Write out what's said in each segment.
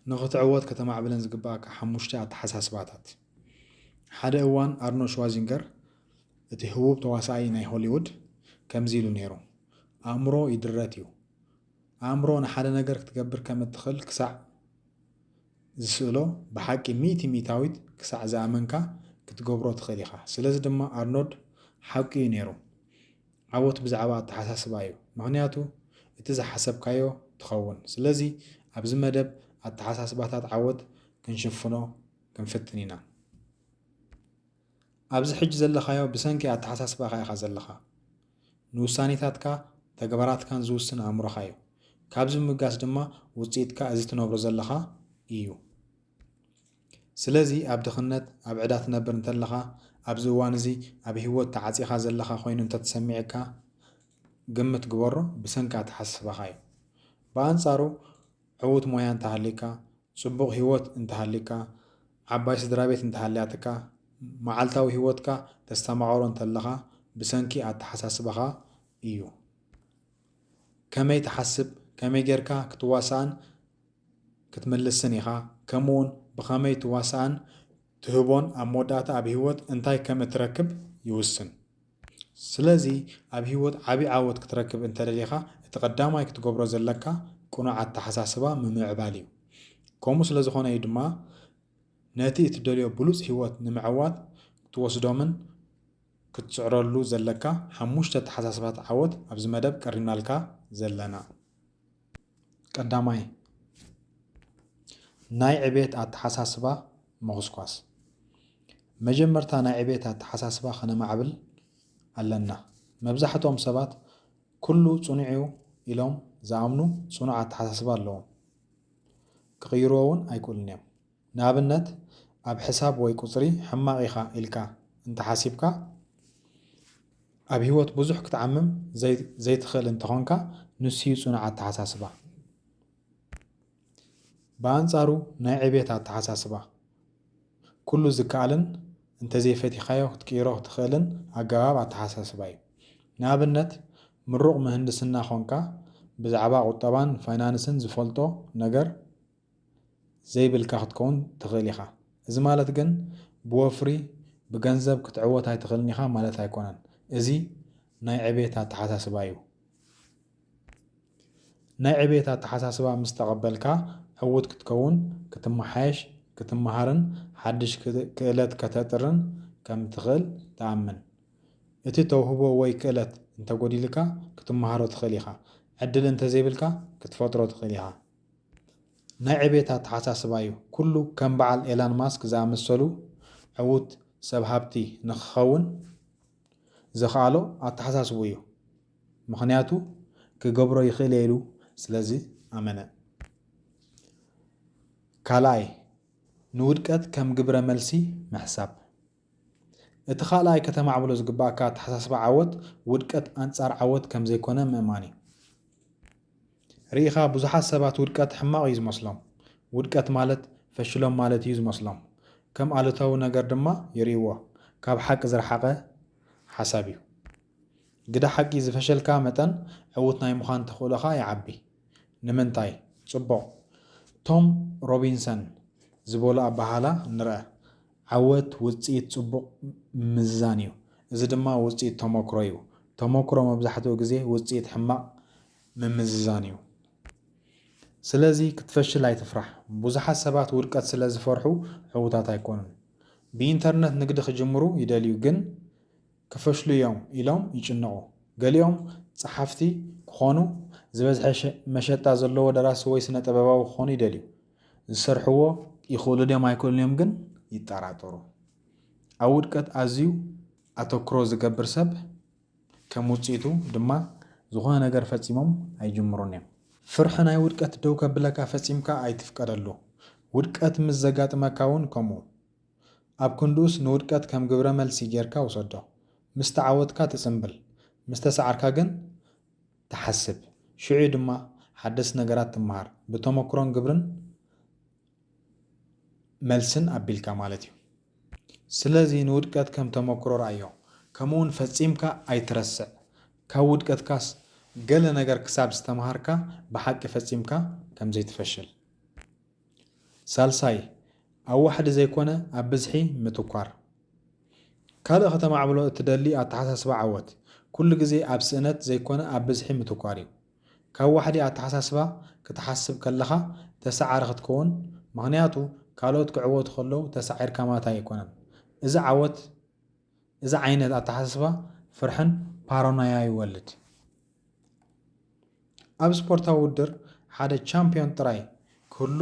ንኽትዕወት ከተማዕብለን ዝግባኣካ ሓሙሽተ ኣተሓሳስባታት። ሓደ እዋን ኣርኖልድ ሽዋዚንገር፣ እቲ ህቡብ ተዋሳኣይ ናይ ሆሊውድ፣ ከምዚ ኢሉ ነይሩ፣ ኣእምሮ ይድረት እዩ። ኣእምሮ ንሓደ ነገር ክትገብር ከም እትኽእል ክሳዕ ዝስእሎ፣ ብሓቂ ሚእቲ ሚእታዊት ክሳዕ ዝኣመንካ ክትገብሮ ትኽእል ኢኻ። ስለዚ ድማ ኣርኖልድ ሓቂ እዩ ነይሩ። ዓወት ብዛዕባ ኣተሓሳስባ እዩ። ምኽንያቱ እቲ ዝሓሰብካዮ ትኸውን። ስለዚ ኣብዚ መደብ ኣተሓሳስባታት ዓወት ክንሽፍኖ ክንፍትን ኢና። ኣብዚ ሕጂ ዘለኻዮ ብሰንኪ ኣተሓሳስባኻ ኢኻ ዘለኻ። ንውሳኔታትካ፣ ተግባራትካን ዝውስን ኣእምሮኻ እዩ። ካብዚ ብምብጋስ ድማ ውጽኢትካ እዚ ትነብሮ ዘለኻ እዩ። ስለዚ ኣብ ድኽነት፣ ኣብ ዕዳ ትነብር እንተለኻ፣ ኣብዚ እዋን እዚ ኣብ ህይወት ተዓጺኻ ዘለኻ ኮይኑ እንተተሰሚዕካ፣ ግምት ግበሮ፣ ብሰንኪ ኣተሓሳስባኻ እዩ። ብኣንጻሩ ዕዉት ሞያ እንተሃልዩካ፣ ጽቡቕ ህይወት እንተሃልዩካ፣ ዓባይ ስድራ ቤት እንተሃልያትካ፣ መዓልታዊ ህይወትካ ተስተማቕሮ እንተለኻ ብሰንኪ ኣተሓሳስባኻ እዩ። ከመይ ትሓስብ፣ ከመይ ጌርካ ክትዋሳእን ክትምልስን ኢኻ፣ ከምኡውን ብኸመይ ትዋሳእን ትህቦን ኣብ መወዳእታ ኣብ ህይወት እንታይ ከም እትረክብ ይውስን። ስለዚ ኣብ ህይወት ዓቢ ዓወት ክትረክብ እንተደሊኻ እቲ ቀዳማይ ክትገብሮ ዘለካ ቅኑዕ ኣተሓሳስባ ምምዕባል እዩ። ከምኡ ስለ ዝኾነ እዩ ድማ ነቲ እትደልዮ ብሉጽ ህይወት ንምዕዋት ክትወስዶምን ክትጽዕረሉ ዘለካ ሓሙሽተ ኣተሓሳስባታት ዓወት ኣብዚ መደብ ቀሪብናልካ ዘለና። ቀዳማይ፣ ናይ ዕቤት ኣተሓሳስባ ምኹስኳስ። መጀመርታ ናይ ዕቤት ኣተሓሳስባ ከነማዕብል ኣለና። መብዛሕትኦም ሰባት ኩሉ ጽኑዕ እዩ ኢሎም ዝኣምኑ ጽኑዕ ኣተሓሳስባ ኣለዎም። ክቕይርዎ እውን ኣይክእሉን እዮም። ንኣብነት፣ ኣብ ሕሳብ ወይ ቁጽሪ ሕማቕ ኢኻ ኢልካ እንተሓሲብካ፣ ኣብ ህይወት ብዙሕ ክትዓምም ዘይ-፣ ዘይትኽእል እንተኾንካ፣ ንሱ እዩ ጽኑዕ ኣተሓሳስባ። ብኣንጻሩ ናይ ዕቤት ኣተሓሳስባ፣ ኩሉ ዝከኣልን እንተዘይፈቲኻዮ ክትቅይሮ ትኽእልን ኣገባብ ኣተሓሳስባ እዩ። ንኣብነት፣ ምሩቕ ምህንድስና ኾንካ ብዛዕባ ቁጠባን ፋይናንስን ዝፈልጦ ነገር ዘይብልካ ክትከውን ትኽእል ኢኻ። እዚ ማለት ግን ብወፍሪ፣ ብገንዘብ ክትዕወት ኣይትኽእልን ኢኻ ማለት ኣይኮነን። እዚ ናይ ዕቤት ኣተሓሳስባ እዩ። ናይ ዕቤት ኣተሓሳስባ ምስ ተቐበልካ፣ ዕዉት ክትከውን፣ ክትመሓየሽ፣ ክትመሃርን ሓድሽ ክእ-፣ ክእለት ከተጥርን ከም ትኽእል ትኣምን። እቲ ተውህቦ ወይ ክእለት እንተጎዲልካ፣ ክትመሃሮ ትኽእል ኢኻ። ዕድል እንተዘይብልካ፣ ክትፈጥሮ ትኽእል ኢኻ። ናይ ዕቤት ኣተሓሳስባ እዩ። ኩሉ ከም በዓል ኤላን ማስክ ዝኣመሰሉ ዕዉት ሰብ ሃብቲ ንኽኸውን ዘኽኣሎ ኣተሓሳስቡ እዩ። ምኽንያቱ ክገብሮ ይኽእል እየ ኢሉ ስለ ዝኣመነ። ካልኣይ፣ ንውድቀት ከም ግብረ መልሲ ምሕሳብ። እቲ ካልኣይ ከተማዕብሎ ዝግባኣካ ኣተሓሳስባ ዓወት፣ ውድቀት ኣንጻር ዓወት ከም ዘይኮነ ምእማን እዩ። ርኢኻ፣ ብዙሓት ሰባት ውድቀት ሕማቕ እዩ ዝመስሎም። ውድቀት ማለት ፈሽሎም ማለት እዩ ዝመስሎም። ከም ኣሉታዊ ነገር ድማ ይርእይዎ። ካብ ሓቂ ዝረሓቐ ሓሳብ እዩ። ግደ ሓቂ ዝፈሸልካ መጠን ዕዉት ናይ ምዃን ተኽእሎኻ ይዓቢ። ንምንታይ? ጽቡቕ። ቶም ሮቢንሰን ዝበሎ ኣበሃህላ ንርኣ። ዓወት ውጽኢት ጽቡቕ ምምዝዛን እዩ። እዚ ድማ ውጽኢት ተመክሮ እዩ። ተመክሮ መብዛሕትኡ ግዜ ውጽኢት ሕማቕ ምምዝዛን እዩ። ስለዚ ክትፈሽል ኣይትፍራሕ። ብዙሓት ሰባት ውድቀት ስለ ዝፈርሑ ዕዉታት ኣይኮኑን። ብኢንተርነት ንግዲ ክጅምሩ ይደልዩ፣ ግን ክፈሽሉ እዮም ኢሎም ይጭነቑ። ገሊኦም ጸሓፍቲ ክኾኑ፣ ዝበዝሐ ሸ-፣ መሸጣ ዘለዎ ደራሲ ወይ ስነ ጥበባዊ ክኾኑ ይደልዩ። ዝሰርሕዎ ይኽእሉ ድዮም ኣይክእሉን እዮም ግን ይጠራጠሩ። ኣብ ውድቀት ኣዝዩ ኣተኩሮ ዝገብር ሰብ ከም ውጽኢቱ ድማ ዝኾነ ነገር ፈጺሞም ኣይጅምሩን እዮም። ፍርሒ ናይ ውድቀት ደው ከብለካ ፈጺምካ ኣይትፍቀደሉ። ውድቀት ምስ ዘጋጥመካ እውን ከምኡ። ኣብ ክንድኡስ ንውድቀት ከም ግብረ መልሲ ጌርካ ውሰዶ። ምስ ተዓወትካ ትጽምብል፣ ምስ ተሰዓርካ ግን ትሓስብ። ሽዑ ድማ ሓደስቲ ነገራት ትመሃር። ብተመክሮን ግብርን መልስን ኣቢልካ ማለት እዩ። ስለዚ ንውድቀት ከም ተመክሮ ረኣዮ፣ ከምኡውን ፈጺምካ ኣይትረስዕ። ካብ ውድቀትካስ ገለ ነገር ክሳብ ዝተምሃርካ ብሓቂ ፈጺምካ ከም ዘይትፈሽል። ሳልሳይ፣ ኣብ ዋሕዲ ዘይኮነ ኣብ ብዝሒ ምትኳር። ካልእ ከተማዕብሎ እትደሊ ኣተሓሳስባ ዓወት፣ ኩሉ ግዜ ኣብ ስእነት ዘይኮነ ኣብ ብዝሒ ምትኳር እዩ። ካብ ዋሕዲ ኣተሓሳስባ ክትሓስብ ከለኻ ተሰዓሪ ክትከውን፣ ምኽንያቱ ካልኦት ክዕወቱ ከለዉ ተሳዒርካ ማለት ኣይኮነን። እዚ ዓወት፣ እዚ ዓይነት ኣተሓሳስባ ፍርሕን ፓራኖያ ይወልድ። ኣብ ስፖርታዊ ውድድር ሓደ ቻምፒዮን ጥራይ ክህሉ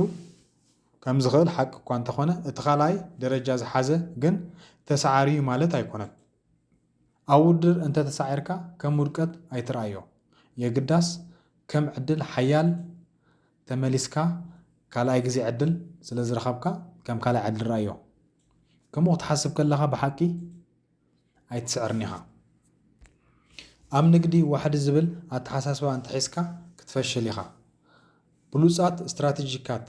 ከም ዝኽእል ሓቂ እኳ እንተኾነ፣ እቲ ካልኣይ ደረጃ ዝሓዘ ግን ተሳዓሪ እዩ ማለት ኣይኮነን። ኣብ ውድድር እንተተሳዒርካ ከም ውድቀት ኣይትርኣዮ። የግዳስ ከም ዕድል ሓያል ተመሊስካ ካልኣይ ግዜ ዕድል ስለ ዝረኸብካ ከም ካልኣይ ዕድል ርኣዮ። ከምኡ ክትሓስብ ከለኻ ብሓቂ ኣይትስዕርን ኢኻ። ኣብ ንግዲ ዋሕዲ ዝብል ኣተሓሳስባ እንተሒዝካ ክትፈሽል ኢኻ። ብሉጻት ስትራተጂካት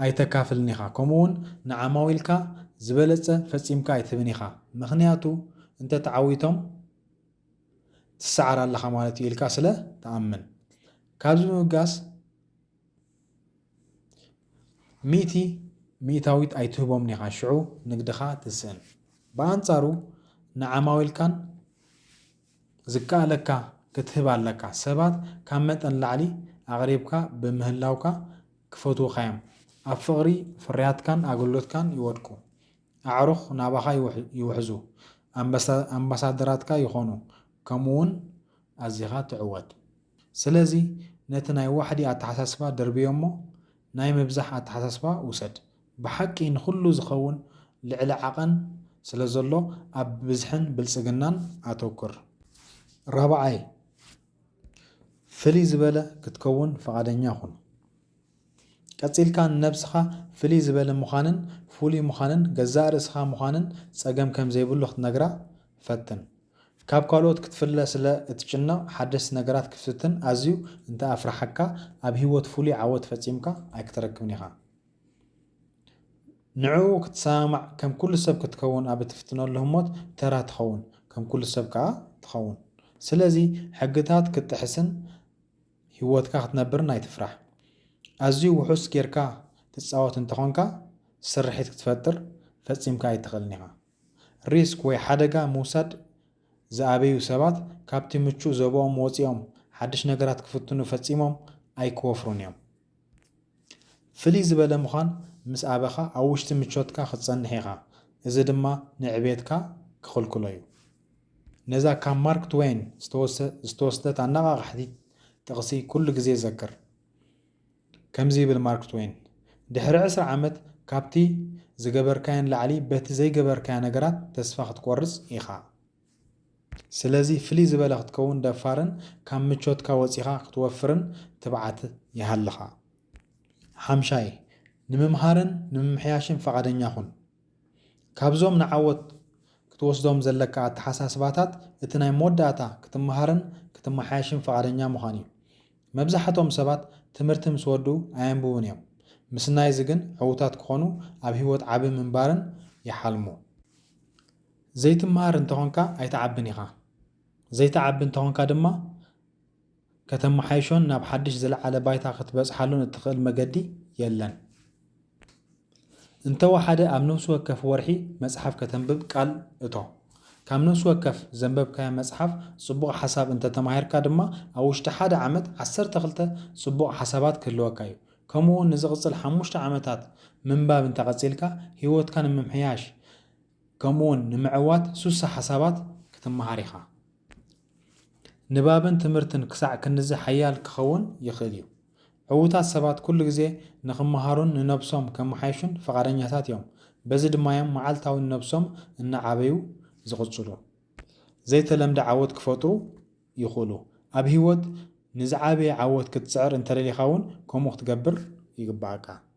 ኣይተካፍልን ኢኻ። ከምኡ እውን ንዓማዊልካ ዝበለጸ ፈጺምካ ኣይትህብን ኢኻ። ምኽንያቱ እንተ ተዓዊቶም ትሰዓር ኣለኻ ማለት እዩ ኢልካ ስለ ትኣምን። ካብዚ ብምብጋስ ሚእቲ ሚእታዊት ኣይትህቦምን ኢኻ፣ ሽዑ ንግድኻ ትስእን። ብኣንጻሩ ንዓማዊልካን ዝከኣለካ ክትህብ ኣለካ። ሰባት ካብ መጠን ላዕሊ ኣቕሪብካ ብምህላውካ ክፈትዉኻ እዮም። ኣብ ፍቕሪ ፍርያትካን ኣገልግሎትካን ይወድቁ። ኣዕሩኽ ናባኻ ይውሕ- ይውሕዙ። ኣምባሳ- ኣምባሳደራትካ ይኾኑ። ከምኡ እውን ኣዚኻ ትዕወት። ስለዚ ነቲ ናይ ዋሕዲ ኣተሓሳስባ ደርብዮ እሞ ናይ ምብዛሕ ኣተሓሳስባ ውሰድ። ብሓቂ ንኹሉ ዝኸውን ልዕሊ ዓቐን ስለ ዘሎ ኣብ ብዝሕን ብልጽግናን ኣተኩር። ራብዓይ፣ ፍልይ ዝበለ ክትከውን ፍቓደኛ ኩን። ቀጺልካ ንነብስኻ ፍልይ ዝበለ ምዃንን ፍሉይ ምዃንን ገዛእ ርእስኻ ምዃንን ጸገም ከም ዘይብሉ ክትነግራ ፈትን። ካብ ካልኦት ክትፍለ ስለ እትጭነቕ ሓደስቲ ነገራት ክትፍትን ኣዝዩ እንተ ኣፍርሓካ ኣብ ህይወት ፍሉይ ዓወት ፈጺምካ ኣይክትረክብን ኢኻ። ንዕኡ ክትሰማማዕ ከም ኩሉ ሰብ ክትከውን ኣብ እትፍትነሉ ህሞት ተራ ትኸውን፣ ከም ኩሉ ሰብ ከኣ ትኸውን። ስለዚ ሕግታት ክትጥሕስን ህይወትካ ክትነብርን ኣይትፍራሕ። ኣዝዩ ውሑስ ጌርካ ትጻወት እንተኾንካ ስርሒት ክትፈጥር ፈጺምካ ኣይትኽእልን ኢኻ። ሪስክ ወይ ሓደጋ ምውሳድ ዝኣበዩ ሰባት ካብቲ ምቹእ ዞባኦም ወጺኦም ሓድሽ ነገራት ክፍትኑ ፈጺሞም ኣይክወፍሩን እዮም። ፍልይ ዝበለ ምዃን ምስ ኣበኻ ኣብ ውሽጢ ምቾትካ ክትጸንሕ ኢኻ። እዚ ድማ ንዕቤትካ ክኽልክሎ እዩ። ነዛ ካብ ማርክ ትወይን ዝተወሰ- ዝተወስደት ኣነቓቓሕቲ ጥቕሲ ኩሉ ግዜ ዘክር። ከምዚ ይብል ማርክ ትወይን፣ ድሕሪ ዕስራ ዓመት ካብቲ ዝገበርካዮን ላዕሊ በቲ ዘይገበርካዮ ነገራት ተስፋ ክትቆርጽ ኢኻ። ስለዚ ፍልይ ዝበለ ክትከውን ደፋርን ካብ ምቾትካ ወጺኻ ክትወፍርን ትብዓት ይሃልኻ። ሓምሻይ፣ ንምምሃርን ንምምሕያሽን ፈቓደኛ ኩን። ካብዞም ንዓወት ክትወስዶም ዘለካ ኣተሓሳስባታት እቲ ናይ መወዳእታ ክትመሃርን ክትመሓየሽን ፈቓደኛ ምዃን እዩ። መብዛሕትኦም ሰባት ትምህርቲ ምስ ወድኡ ኣየንብቡን እዮም። ምስናይ እዚ ግን ዕዉታት ክኾኑ ኣብ ህይወት ዓቢ ምንባርን ይሓልሙ። ዘይትመሃር እንተኾንካ ኣይትዓብን ኢኻ። ዘይትዓቢ እንተኾንካ ድማ ከተመሓይሾን ናብ ሓድሽ ዝለዓለ ባይታ ክትበጽሓሉን እትኽእል መገዲ የለን። እንተወሓደ ኣብ ነፍሲ ወከፍ ወርሒ መጽሓፍ ከተንብብ ቃል እቶ። ካብ ነፍሲ ወከፍ ዘንበብካዮ መጽሓፍ ጽቡቕ ሓሳብ እንተተማሂርካ ድማ ኣብ ውሽጢ ሓደ ዓመት ዓሰርተ ክልተ ጽቡቕ ሓሳባት ክህልወካ እዩ። ከምኡ እውን ንዝቕጽል ሓሙሽተ ዓመታት ምንባብ እንተቐጺልካ ህይወትካ ንምምሕያሽ ከምኡ እውን ንምዕዋት ሱሳ ሓሳባት ክትመሃር ኢኻ። ንባብን ትምህርትን ክሳዕ ክንድዚ ሓያል ክኸውን ይኽእል እዩ። ዕዉታት ሰባት ኩሉ ግዜ ንኽመሃሩን ንነብሶም ከመሓይሹን ፍቓደኛታት እዮም። በዚ ድማ እዮም መዓልታዊ ንነብሶም እናዓበዩ ዝቕጽሉ። ዘይተለምደ ዓወት ክፈጥሩ ይኽእሉ። ኣብ ህይወት ንዝዓበየ ዓወት ክትጽዕር እንተደሊኻ እውን ከምኡ ክትገብር ይግባኣካ።